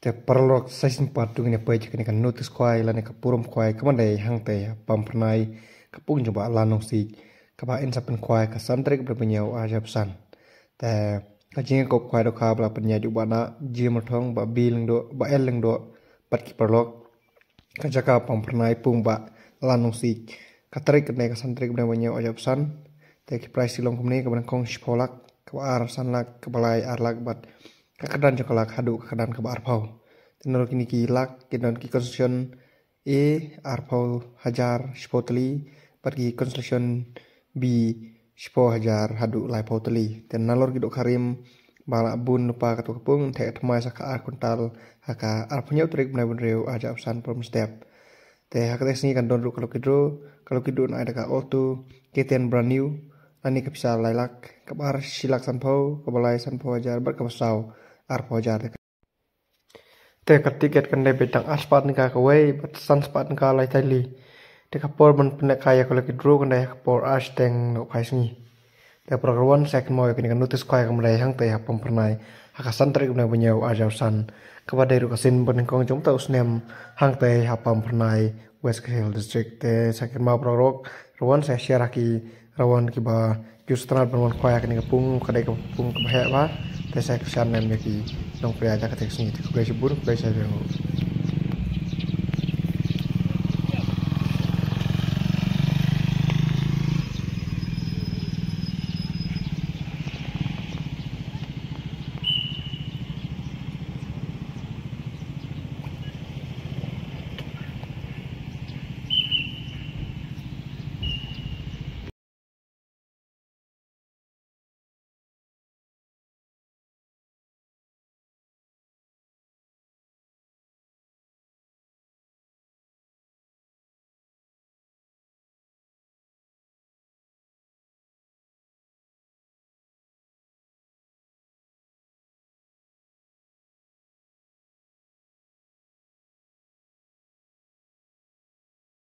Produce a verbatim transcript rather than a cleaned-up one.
Te paralok, sa shisien pat to ngin ïa peit ïa kane ka notice khwai lane ka burom khwai kaba dei hangtei ha Pampyrnai, ka pung jong Bah Lalnongsiej, kaba yn sa pynkhwai ha ka san tarik bnai ba hynñiew arhajar arphew san. Te ka jingïakop khwai dohkha ba la pynïaid u Bah Nah G Myrthong, Bah B Lyngdoh, Bah L Lyngdoh bad ki paralok. Ka jaka Pampyrnai, pung Bah Lalnongsiej. Ka tarik kane ka san tarik bnai ba hynñiew arhajar arphew san. Te ki prize ki long kumne: kaba nyngkong shiphew lak, kaba ar san lak, kaba lai ar lak bad ka kyrdan jong ka lak haduh ka kyrdan kaba arphew. Te nalor kine ki lak ki don ki consolation A arphew hajar shiphew tylli bad ki consolation B shiphew hajar haduh laiphew tylli. Te nalor ki dohkha rim ba lah bun lypa katto ka pung, theh thymmai sa ka ar kwintal ha ka arphew hynñiew tarik bnai ba hynriew arhajar arphew san por mynstep. Te ha katei ka sngi kan don ruh ka lucky draw, ka lucky draw yn ai da ka Alto K ten brand new, lane ka pisa lai lak, kaba ar shi lak sanphew, kaba lai sanphew hajar bad kaba saw arphew hajar. Te ka tiket kan dei beit tang ar spah tyngka kawei bad san spah tyngka lai tylli. Te ka por ban pynlehkai ïa ka lucky draw kan dei ha ka por ar shiteng nohphai sngi. Te paralok, ruh wan sa kynmaw ïa kane ka notice khwai kaba dei hangtei ha Pampyrnai ha ka san tarik bnai ba hynñiew arhajar arphew san, kaba dei ruh ka sien banyngkong jong uta u snem hangtei ha Pampyrnai, West Khasi Hills District. Te sa kynmaw paralok, ruh wan sa share ha ki, ruh wan kiba ju sngewtynnat ban wan khwai ha kane ka pung, ka dei ka pung kaba heh bha. Te sa kyrshan nem ïa ki nongpynïaid ha katei ka sngi. Te khublei shibun, khublei shibun.